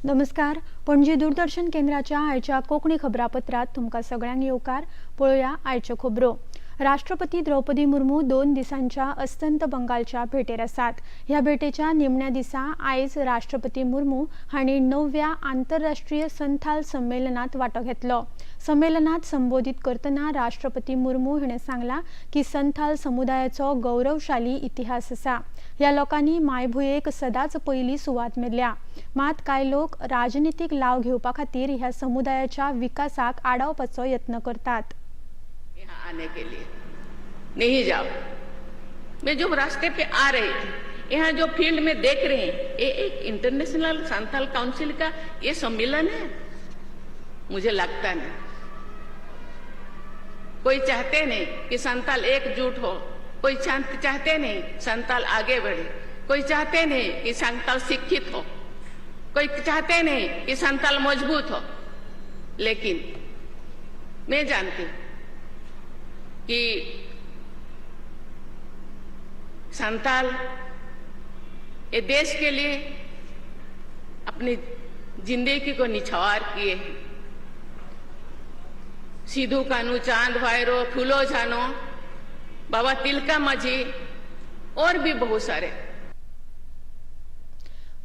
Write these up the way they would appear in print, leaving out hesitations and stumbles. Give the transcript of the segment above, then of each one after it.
नमस्कार, पणजी दूरदर्शन केंद्राच्या आयच्या कोंकणी खबरापत्रात तुमकां सगळ्यांक येवकार. पळोवया आयच्यो खबरो. राष्ट्रपती द्रौपदी मुर्मू 2 दिसांच्या अस्तंत बंगालच्या भेटेर आसात. ह्या भेटेच्या निमण्या दिसा आयज राष्ट्रपती मुर्मू हांणी 9व्या आंतरराष्ट्रीय संथाल संमेलनात वांटो घेतलो. संमेलनात संबोधीत करतना राष्ट्रपती मुर्मू हिणें सांगलां की संथाल समुदायाचो गौरवशाली इतिहास आसा. ह्या लोकांनी मायभुंयेक सदांच पयली सुवात मेळ्ळ्या. मात कांय लोक राजनितीक लाव घेवपा खातीर ह्या समुदायाच्या विकासाक आडावपाचो यत्न करतात. यहाँ आने के लिए नहीं जाओ. मैं जो रास्ते पे आ रही थी, यहाँ जो फील्ड में देख रहे हैं, ये एक इंटरनेशनल संथाल काउंसिल का ये सम्मेलन है, मुझे लगता नहीं. कोई चाहते नहीं कि संताल एकजुट हो, कोई चाहते नहीं संताल आगे बढ़े, कोई चाहते नहीं कि संताल शिक्षित हो, कोई चाहते नहीं कि संताल मजबूत हो. लेकिन मैं जानती हूं कि संताल ये देश के लिए अपनी जिंदगी को निछावर किए हैं. सिद्धू कानू, चांद भैरो, फूलो झानो, बाबा तिलका माझी और भी बहुत सारे.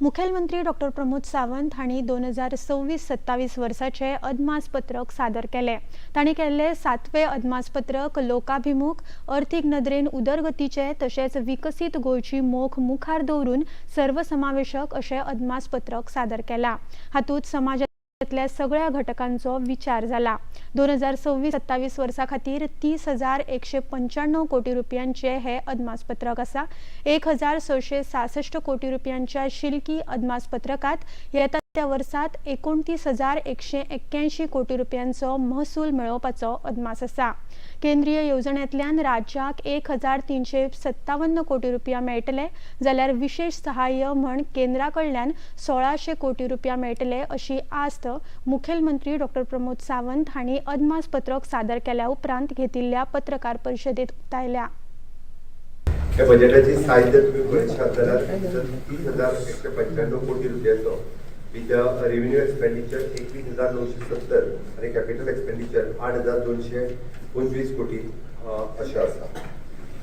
मुखेलमंत्री डॉक्टर प्रमोद सावंत हांणी 2026-27 वर्साचे अदमासपत्रक सादर केलें. तांणी केल्लें 7वें अदमासपत्रक लोकाभिमुख, अर्थीक नदरेन उदरगतीचे तशेंच विकसीत गोंयची मोख मुखार दवरून सर्वसमावेशक अशें अदमासपत्रक सादर केलां. हातूंत समाजांतल्या सगळ्या घटकांचो विचार जाला. 2026-27 वर्सा खातीर 30,195 कोटी रुपयांचे हे अदमासपत्रक आसा. 1666 कोटी रुपयांच्या शिल्की अदमासपत्रकात येता त्या वर्सात 29,181 कोटी रुपयांचो महसूल मेळोवपाचो अदमास आसा. केंद्रीय येवजण्यांतल्यान राज्याक 1357 कोटी रुपया मेळटले, जाल्यार विशेष सहाय्य म्हण केंद्रा कडल्यान 1600 कोटी रुपया मेळटले, अशी आस्त मुखेलमंत्री डॉक्टर प्रमोद सावंत हांणी अदमासपत्रक सादर केल्या उपरांत घेतिल्ल्या पत्रकार परिशदेत उक्तायल्या. ह्या बजेटाची सायज जर तुमी पळयशात जाल्यार 30,195 कोटी रुपयाचो, विथ रेव्हेन्यू एक्सपेंडिचर 21,970 आनी कॅपिटल एक्सपेंडिचर 8225 कोटी अशें आसा.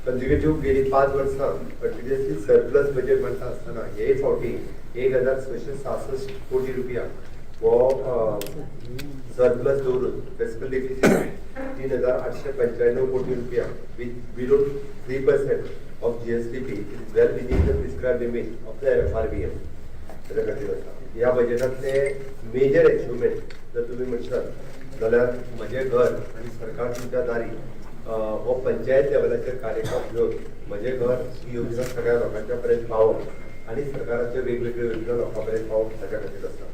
कंजिक्युटीव गेली 5 वर्सां कंटिन्युअसली सरप्लस बजेट म्हणटा आसतना हे फावटी 1666 कोटी रुपया हो सरप्लस दवरून फिस्कल डेफिसीट 3895 कोटी रुपया, with below 3% of GSDP, is well within the prescribed limit of the FRBM. ताच्या खातीर आसा. ह्या बजेटांतले मेजर अचिवमेंट जर तुमी म्हणशात जाल्यार म्हजें घर आनी सरकार तुमच्या दारी हो पंचायत लेवलाचेर कार्यक्रम घेवन म्हजें घर ही योजना सगळ्या लोकांच्या पर्यंत पावोवप आनी सरकाराच्यो वेगवेगळ्यो योजना लोकां पर्यंत पावोवप ताच्या खातीर आसा.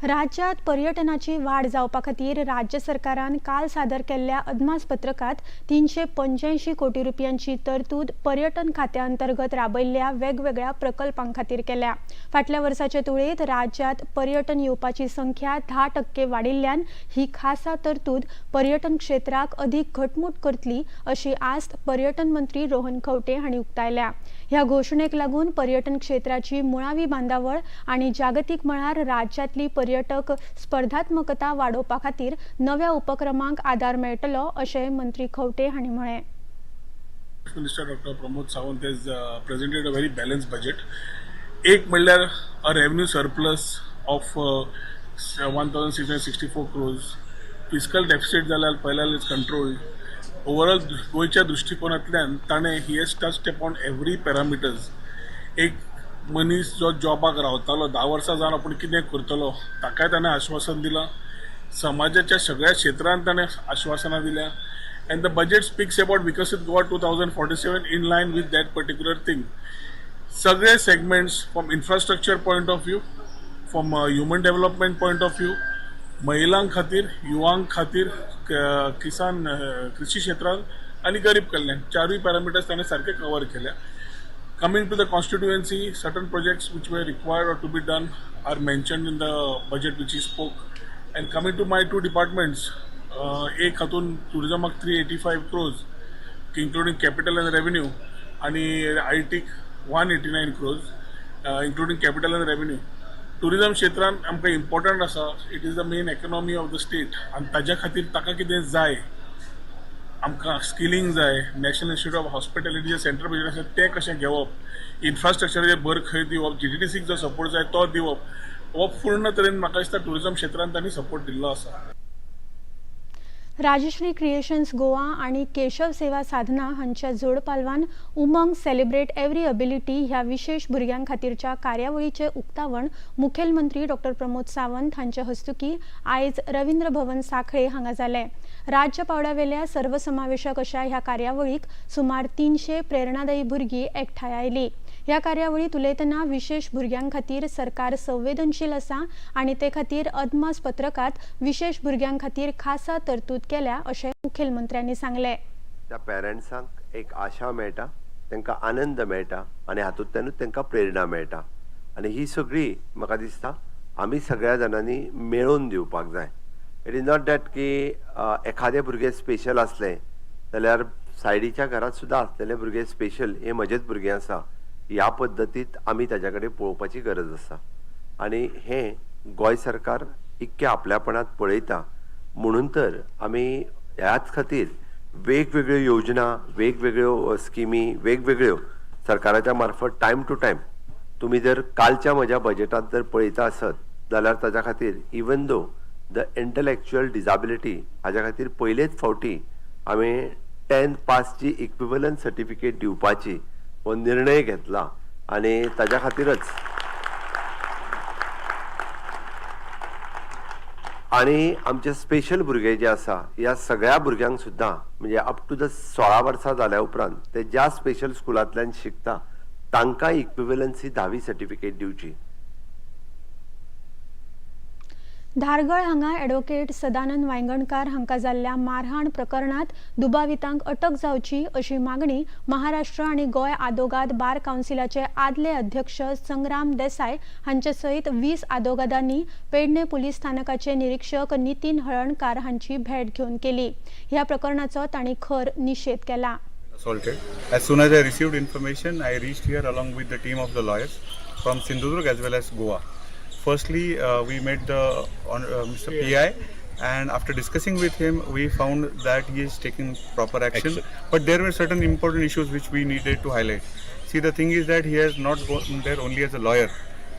राज्यात पर्यटनाची वाढ जावपा खातीर राज्य सरकारान काल सादर केल्ल्या अदमासपत्रकात 385 कोटी रुपयांची तरतूद पर्यटन खात्या अंतर्गत राबयल्ल्या वेगवेगळ्या प्रकल्पां खातीर केल्या. फाटल्या वर्साचे तुळेत राज्यात पर्यटन येवपाची संख्या 10% वाडिल्ल्यान ही खासा तरतूद पर्यटन क्षेत्राक अदीक घटमूट करतली, अशी आस्त पर्यटन मंत्री रोहन खंवटे हांणी उक्तायल्या. ह्या घोशणेक लागून पर्यटन क्षेत्राची मुळावी बांदावळ आनी जागतीक मळार राज्यातली पर्यटक स्पर्धात्मकता वाडोवपा खातीर नव्या उपक्रमांक आदार मेळटलो, अशें मंत्री खंवटे हांणी म्हळें. Minister Dr. Pramod Sawant has presented a very balanced budget. एक म्हणल्यार a revenue surplus of 1664 crores. Fiscal deficit जाल्यार पळयल्यार is controlled. Overall गोंयच्या दृश्टिकोनांतल्यान ताणें he has touched upon every parameters. एक मनीस जो जॉबाक रावतालो, 10 वर्सां जावन आपूण कितें करतलो, ताकाय ताणें आश्वासन दिलां. समाजाच्या सगळ्या क्षेत्रांत ताणें आश्वासनां दिल्या and the budget speaks about Viksit Goa 2047 in line with that particular thing. सगळे segments, from infrastructure point of view, from human development point of view, महिलां खातीर, युवां खातीर, किसान, कृषी क्षेत्रांत आनी गरीब कल्याण, चारूय पॅरामिटर्स ताणें सारके कवर केल्या. Coming to the constituency, certain projects which were required or to be done are mentioned in the budget which he spoke. And coming to my two departments, एक हातून टुरिझमाक 385 crores, including capital and revenue, आणि I टीक 189 crores, including capital and revenue. Tourism क्षेत्रान आमकां important आसा. It is the main economy of the state आनी ताज्या खातीर ताका कितें जाय, आमकां स्किलिंग जाय. नॅशनल इन्स्टिट्यूट ऑफ हॉस्पिटॅलिटीचें सेंटर बजेट आसा तें कशें घेवप, इन्फ्रास्ट्रक्चराचेर भर खंय दिवप, जीटीडीसीक जो सपोर्ट जाय तो दिवप, हो पूर्ण तरेन म्हाका दिसता टुरिजम क्षेत्रान तांणी सपोर्ट दिल्लो आसा. राजश्री क्रिएशन्स गोवा आनी केशव सेवा साधना हांच्या जोडपालवान उमंग सेलिब्रेट एव्हरी अबिलिटी ह्या विशेष भुरग्यां खातीरच्या कार्यावळीचें उक्तावण मुखेलमंत्री डॉक्टर प्रमोद सावंत हांचे हस्तुकी आयज रवींद्र भवन, सांखळे हांगा जालें. राज्य पावंड्यावेल्या सर्वसमावेशक अशा ह्या कार्यावळीक सुमार 300 प्रेरणादायी भुरगीं एकठांय आयलीं. ह्या कार्यावळीत उलयतना विशेष भुरग्यां खातीर सरकार संवेदनशील आसा आनी ते खातीर अदमास पत्रकात विशेष भुरग्यां खातीर खासा तरतूद केल्या अशें मुखेलमंत्र्यांनी सांगलें. त्या पेरंट्सांक एक आशा मेळटा, तांकां आनंद मेळटा आनी हातूंतल्यानूच तांकां प्रेरणा मेळटा. आनी ही सगळी म्हाका दिसता आमी सगळ्या जाणांनी मेळोवन दिवपाक जाय. It is not that की एखादें भुरगें स्पेशल आसलें जाल्यार सायडीच्या घरांत सुद्दां आसलेले भुरगे स्पेशल, हे म्हजेच भुरगें आसा, ह्या पद्दतींत आमी ताज्या कडेन पळोवपाची गरज आसा. आनी हें गोंय सरकार इतकें आपल्यापणांत पळयता म्हणून तर आमी ह्याच खातीर वेगवेगळ्यो योजना, वेगवेगळ्यो स्किमी, वेगवेगळ्यो सरकाराच्या मार्फत टायम टू टायम. तुमी जर कालच्या म्हज्या बजेटांत जर पळयता आसत जाल्यार ताच्या खातीर even though the intellectual disability हाज्या खातीर पयलेच फावटी आमी 10th पासची इक्विवलंट सर्टिफिकेट दिवपाची हो निर्णय घेतला आनी ताज्या खातीरच आनी आमचे स्पेशल भुरगे जे आसा, ह्या सगळ्या भुरग्यांक सुद्दां, म्हणजे अप टू the 16 वर्सां जाल्या उपरांत ते ज्या स्पेशल स्कुलांतल्यान शिकता तांकां इक्विवलन्सी धावी सर्टिफिकेट दिवची. धारगळ हांगा ॲडव्होकेट सदानंद वायंगणकार हांकां जाल्ल्या मारहाण प्रकरणात दुबावितांक अटक जावची अशी मागणी महाराष्ट्र आनी गोंय आदोगाद बार कावन्सिलाचे आदले अध्यक्ष संग्राम देसाय हांचे सयत 20 आदोगादांनी पेडणे पुलीस स्थानकाचे निरीक्षक नितीन हळणकार हांची भेट घेवन केली. ह्या प्रकरणाचो तांणी खर निशेध केला. Assaulted. As soon as I received information, I reached here along with the team of the lawyers from Sindhudurg as well as Goa. Firstly, we met the Mr. PI, and after discussing with him, we found that he is taking proper action. But there were certain important issues which we needed to highlight. See, the thing is that he has not gone there only as a lawyer,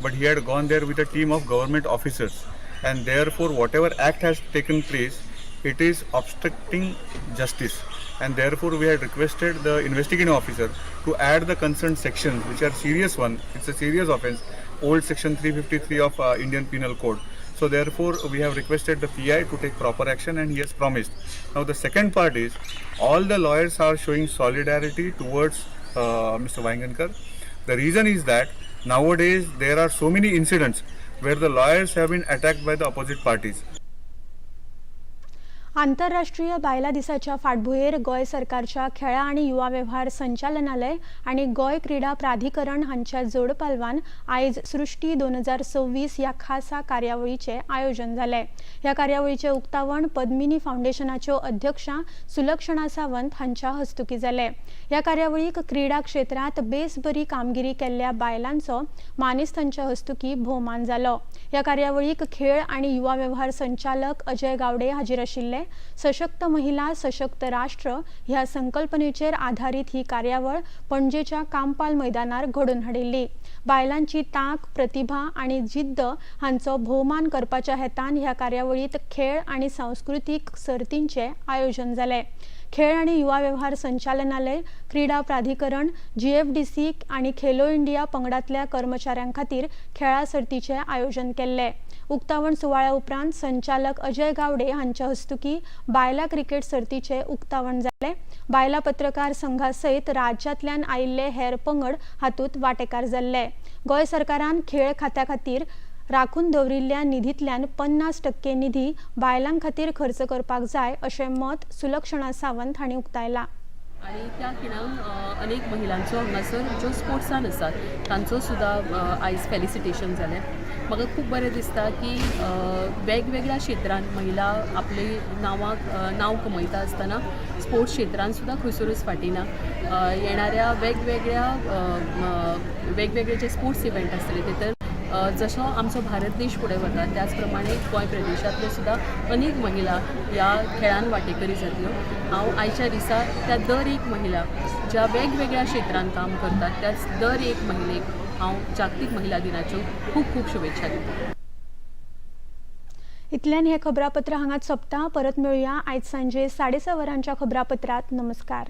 but he had gone there with a team of government officers, and therefore, whatever act has taken place, it is obstructing justice, and therefore we had requested the investigating officer to add the concerned sections, which are serious one. It's a serious offense, old section 353 of Indian Penal Code. So therefore we have requested the PI to take proper action, and he has promised. Now the second part is, all the lawyers are showing solidarity towards Mr. Vaingankar. The reason is that nowadays there are so many incidents where the lawyers have been attacked by the opposite parties. आंतरराष्ट्रीय बायलां दिसाच्या फाटभुंयेर गोंय सरकारच्या खेळां आनी युवा वेव्हार संचालनालय आनी गोंय क्रिडा प्राधिकरण हांच्या जोडपालवान आयज सृश्टी 2026 ह्या खासा कार्यावळीचें आयोजन जालें. ह्या कार्यावळीचें उक्तावण पद्मिनी फावंडेशनाच्यो अध्यक्षा सुलक्षणा सावंत हांच्या हस्तुकीं जालें. ह्या कार्यावळीक क्रिडा क्षेत्रांत बेस बरी कामगिरी केल्ल्या बायलांचो मानेस्तांच्या हस्तुकीं भोवमान जालो. ह्या कार्यावळीक खेळ आनी युवा वेव्हार संचालक अजय गावडे हाजीर आशिल्ले. सशक्त महिला, सशक्त राष्ट्र ह्या संकल्पनेचेर आधारीत ही कार्यावळ पणजेच्या कांपाल मैदानार घडोवन हाडिल्ली. बायलांची तांक, प्रतिभा आनी जिद्द हांचो भोवमान करपाच्या हेतान ह्या कार्यावळीत खेळ आनी सांस्कृतीक सर्तींचें आयोजन जालें. खेळ आनी युवा वेव्हार संचालनालय, क्रिडा प्राधिकरण, जीएफडीसी आनी खेलो इंडिया पंगडांतल्या कर्मचाऱ्यां खातीर खेळां सर्तीचें आयोजन केल्लें. उक्तावण सुवाळ्या उपरांत संचालक अजय गावडे हांच्या हस्तुकीं बायलां क्रिकेट सर्तीचें उक्तावण जालें. बायलां पत्रकार संघा सयत राज्यांतल्यान आयिल्ले हेर पंगड हातूंत वांटेकार जाल्ले. गोंय सरकारान खेळ खात्या खातीर राखून दवरिल्ल्या निधींतल्यान 50% निधी बायलां खातीर खर्च करपाक जाय अशें मत सुलक्षणा सावंत हांणी उक्तायलां. आणि त्या खिणाक अनेक महिलांचो हांगासर ज्यो स्पोर्ट्सान आसात तांचो सुद्दां आयज फेलिसिटेशन जालें. म्हाका खूब बरें दिसता की वेगवेगळ्या क्षेत्रांत महिला आपली नांवाक नांव कमयता आसतना स्पोर्ट्स क्षेत्रांत सुद्दां खंयसरूच फाटीं ना. येणाऱ्या वेगवेगळ्या वेगवेगळे जे स्पोर्ट्स इव्हेंट आसतले तेतर जसो आमचो भारत देश फुडें वता त्याच प्रमाणे गोंय प्रदेशांतल्यो सुद्दां अनेक महिला ह्या खेळान वांटेकरी जातल्यो. हांव आयच्या दिसा त्या दर एक महिला ज्या वेगवेगळ्या क्षेत्रांत काम करतात त्याच दर एक महिलेक हांव जागतीक महिला दिनाच्यो खूब खूब शुभेच्छा दिता. इतल्यान हें खबरापत्र हांगाच सोंपता. परत मेळुया आयज सांजे 6:30 वरांच्या खबरापत्रांत. नमस्कार.